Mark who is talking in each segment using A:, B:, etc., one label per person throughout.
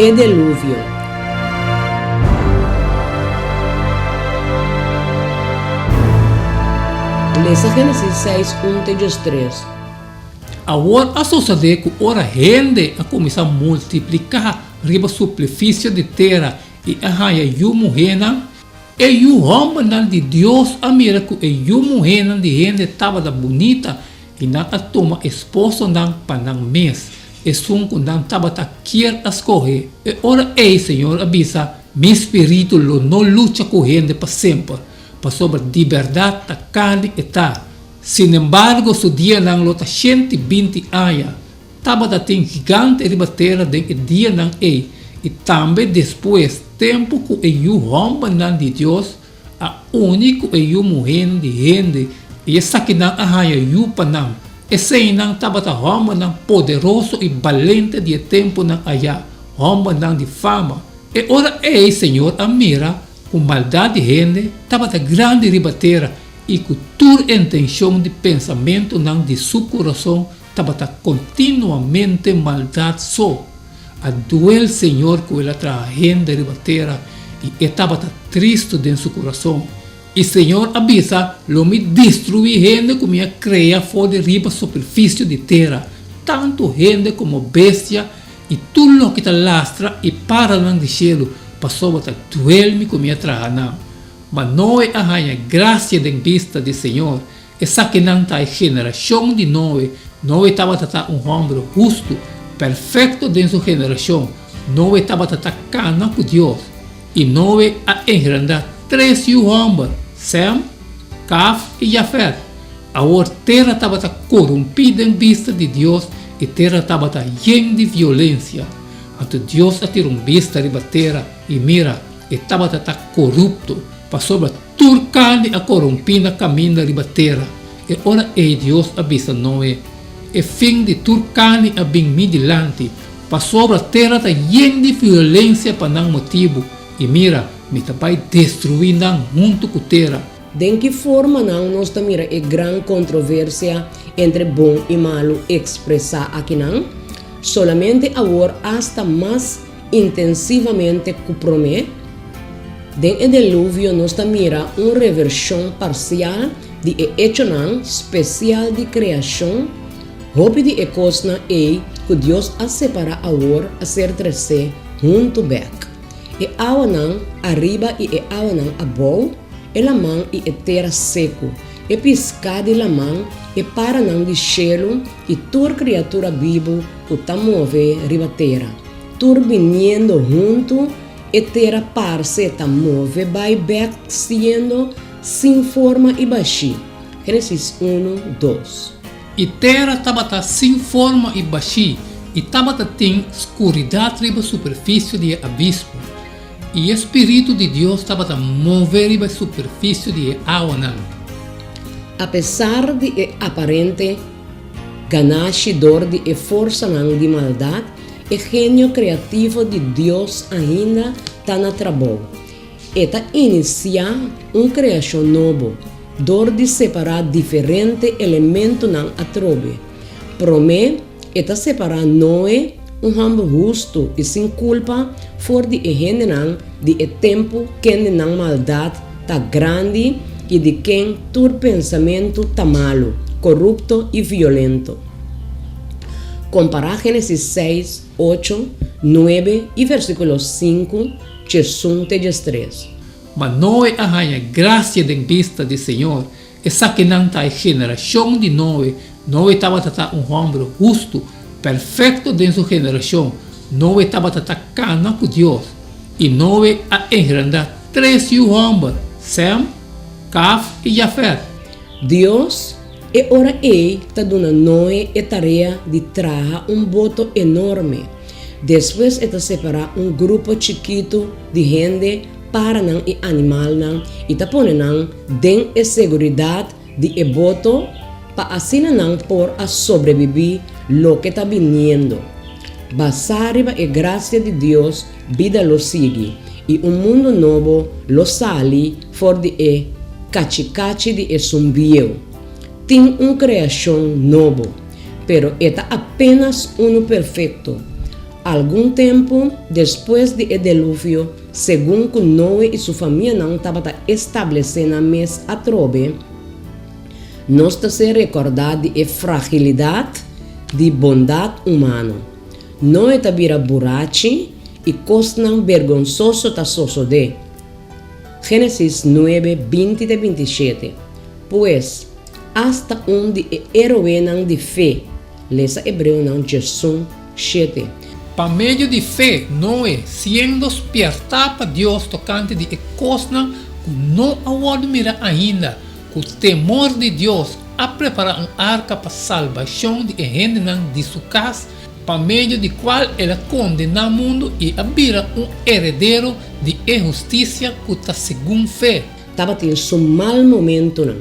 A: E Deluvio. Lesa Génesis seis, un te diestres.
B: Awor a sosodé ku ora hende a kuminsá multipliká riba superfisio di tera i a haña yu muhénan, e yu hòmbernan di Dios a mira ku e yu muhénan di hende tabata bunita i nan a tuma esposonan pa nan mes, esun ku nan tabata kier a skohe. E ora ei Señor a bisa, Mi spiritu lo no lucha ku hende pa semper, pasobra di bèrdat ta karni e ta. Sinembargo, su dianan lo ta shenti binti aña. Tabata tin gigante riba tera den e dianan ei i tambe despues, tempu ku e yu hòmbernan di Dios a uni ku e yu muhénan di hende i esakinan a haña yu pa nan. Eseinan tabata hòmbernan poderoso i balente di e tempunan ayá, hòmbernan di fama. E ora ei Señor a mira ku maldat di hende tabata grandi riba tera i ku tur intenshon di pensamentunan di su kurason tabata kontinuamente maldat so. A duel Señor ku el a traha hende riba tera i e tabata tristu den su kurason. I Señor a bisa, Lo mi destruí hende ku mi a krea for di riba superfisio di tera, tantu hende komo bestia i tur loke ta lastra i paranan di shelu, pasobra ta duel mi ku mi a traha nan. Ma Noe a haña grasia den bista di Señor. Esakinan ta e generashon di Noe. Noe tabata ta un hòmber hustu, perfekto den su generashon. Noe tabata ta kana ku Dios. I Noe a engrandá tres yu hòmber, Sèm, Kaf i Jafèt. Awor tera tabata korumpí den bista di Dios i tera tabata yen di violensia. Anto Dios a tira un bista riba tera, i mira, e tabata ta korupto, pasobra tur karni a korumpí na kaminda riba tera. E ora ei Dios a bisa Noe, E fin di tur karni a bin mi dilanti, pasobra tera ta yen di violensia pa nan motibu, i mira, mi ta bai destruí nan huntu ku tera.
A: Den ki formanan nos ta mira e gran kontroversia entre bon i malu ekspresá akinan? Solamente awor asta mas intensivamente ku promé? Den e Deluvio nos ta mira un revershon parsial di e echonan spesial di kreashon, hopi di e kosnan ei ku Dios a separá awor a ser tresé huntu bèk. E awanan ariba i e awanan abou, e laman i e tera seku, e piská di laman, e paranan di shelu i tur kriatura bibu ku ta move riba tera, tur biniendo huntu, e tera parse ta move bai bèk siendo sin forma i bashí. Génesis unu, dos.
B: I tera tabata sin forma i bashí, i tabata tin skuridat riba superfisio di e abismo, i e Spiritu di Dios tabata move riba e superfisio di e awanan.
A: Apesar di e aparente ganashi dor di e forsanan di maldat, e genio kreativo di Dios ainda ta na trabou. E ta inisiá un kreashon nobo dor di separá diferente elementonan atrobe. Promé, e ta separá Noe, un hòmber hustu i sin kulpa, for di e hendenan di e tempu kende nan maldat ta grandi i di ken tur pensamentu ta malu, korupto i violento. Kompará Génesis seis, ocho, nuebe i versíkulo sinku, Djesun te djestres.
B: Ma Noe a haña grasia den bista di Señor. Esakinan ta e generashon di Noe. Noe tabata ta un hòmber hustu, perfekto den su generashon. Noe tabata ta kana ku Dios. I Noe a engrandá tres yu hòmber, Sèm, Kaf i Jafèt.
A: Dios e ora ei ta duna Noe e tarea di traha un boto enorme. Despues e ta separá un grupo chikitu di hende, paranan i animalnan i ta pone nan den e seguridat di e boto pa asina nan por a sobrebibí loke ta biniendo. Basá riba e grasia di Dios bida lo sigui i un mundu nobo lo sali for di e kachikachi di esun bieu. Tin un kreashon nobo. Pero e ta apenas unu perfekto. Algun tempu despues di e Deluvio, segun ku Noe i su famianan tabata establesé nan mes atrobe, nos ta ser rekordá di e fragilidat di bondat humano. Noe ta bira burachi i kosnan bergonsoso ta sosodé. Génesis nuebe, 20 te 27. Pues, asta un di e héroenan di fe, lesa Hebreonan 11, 7.
B: Pa medio di fe, Noe, siendo spièrtá pa Dios tokante di e kosnan ku no a wòrdu mirá ainda, ku temor di Dios a prepará un arka pa salbashon di e hendenan di su kas, pa medio di kual el a kondená mundu i a bira un heredero di e hustisia ku ta segun fe.
A: Tabatin su mal momentunan.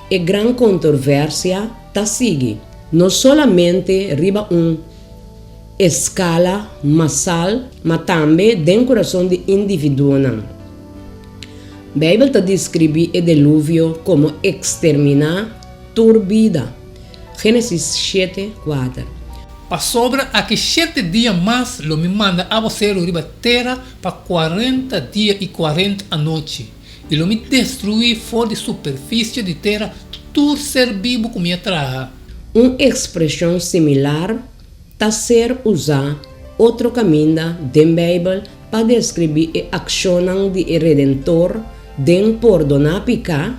A: E gran kontroversia ta sigui, no solamente riba un eskala masal, ma tambe den kurason di individuonan. Beibel ta deskribí e Deluvio komo eksterminá tur bida. Génesis shete, kuater.
B: Pasobra aki shete dia mas lo mi manda awaseru riba tera pa kuarenta dia i kuarenta anochi, i lo mi destruí for di superfisio di tera tur ser bibu ku mi a traha.
A: Un ekspreshon similar ta ser usá otro kaminda den Beibel pa deskribí e akshonnan di e Redentor den pordoná piká,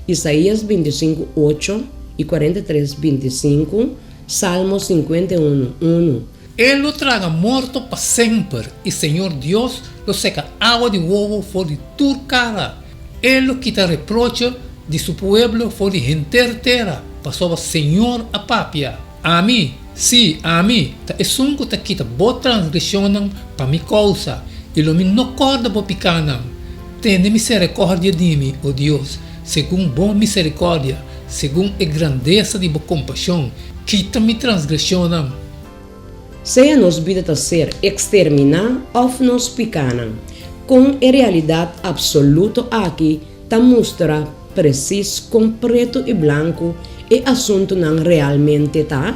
A: Isaías 25, ocho i 43, 25, Salmo 51, unu.
B: E lo traga morto pa semper, i Señor Dios lo seka awa di wowo for di tur kara. E lo kita reproche di su pueblo for di henter tera, pasobra Señor a papia. Ami, sí, ami, ta esun ku ta kita bo transgreshonnan pa mi kousa, i lo mi no kòrda bo pikánan. Tene miserikòrdia di mi, o Dios, segun bo miserikòrdia, segun e grandesa di bo kompashon, kita mi transgreshonnan.
A: Sea nos bida ta ser eksterminá òf nos pikánan, kon e realidat apsoluto aki ta mustra presis kon pretu i blanku e asuntunan realmente ta?